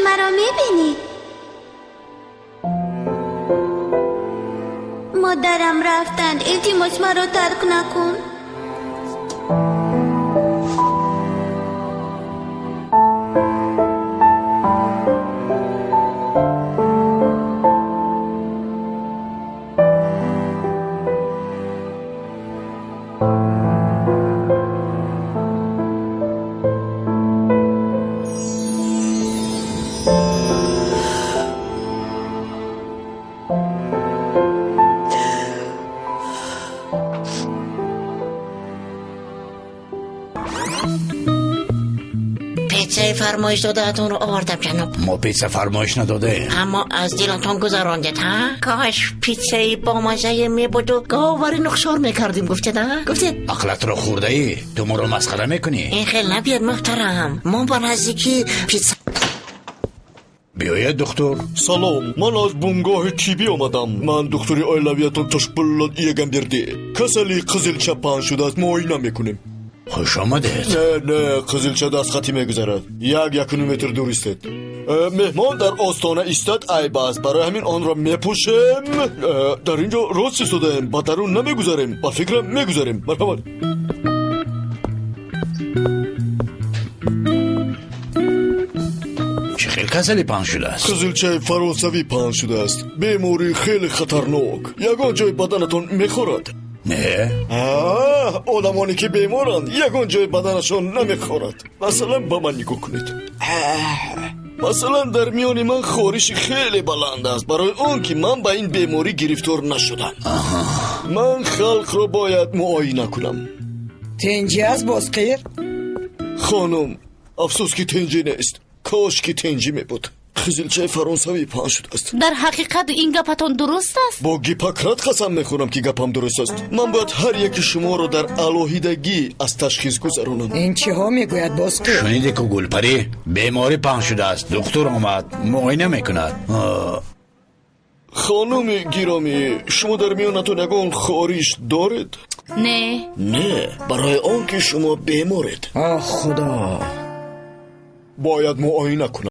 Маро мебинӣ? Модарам рафтанд. Илтимос, маро тарк накун. Питсаи фармоиш додаатонро овардам, ҷаноб. Мо питса фармоиш надодаем. Аммо аз дилатон гузарондед, ҳа? Кош питсаи бомазае мебуду говари нухшор мекардем, гуфтед, ҳа? Гуфтед. Ақлатро хӯрдаӣ? Ту моро масхара мекунӣ? Ин хел набиёд, муҳтарам. Мо ба наздикӣ питса. Биёед, духтур. Салом, ман аз бунгоҳи тиббӣ омадам. Ман духтури оилавиятон Тошбуллот Егамбердӣ. Касали қизилча паҳн шудааст, муоина мекунем. Хуш омадед. Не, не, қизилча дастхатӣ мегузарад. Як якуним метр дур истед. Меҳмон дар остона истад айб аст. Барои ҳамин онро мепӯшем. Дар ин ҷо рост истодаем, ба дарун намегузарем. Ба фикрам мегузарем. Марҳамат. Чӣ хел касалӣ паҳн шудааст? Қизилчаи фаронсавӣ паҳн шудааст. Бемории хеле хатарнок. Ягон ҷои баданатон мехорад? Не. Одамоне ки беморанд, ягон ҷои баданашон намехорад. Масалан, ба ман нигоҳ кунед. Масалан, дар миёни ман хориши хеле баланд аст, барои он ки ман ба ин беморӣ гирифтор нашудам. Ман халқро бояд муоина кунам. Тинҷӣ аст, бозқир? Хонум, афсӯс ки тинҷӣ нест. Кош ки тинҷӣ мебуд. Қизилчаи фаронсавӣ паҳн шудааст. Дар ҳақиқат ин гапатон дуруст аст? Бо Гиппократ қасам мехӯрам, ки гапам дуруст аст. Ман бояд ҳар яки шуморо дар алоҳидагӣ аз ташхис гузаронам. Ин чиҳо мегӯяд, бозқир? Шуниде ку, Гулпарӣ, беморӣ паҳн шудааст. Духтур омад, муоина мекунад. Хонуми гиромӣ, шумо дар миёнатон ягон хориш доред? Не. Не, барои он ки шумо беморед. Оҳ, Худо. Бояд муоина кунам.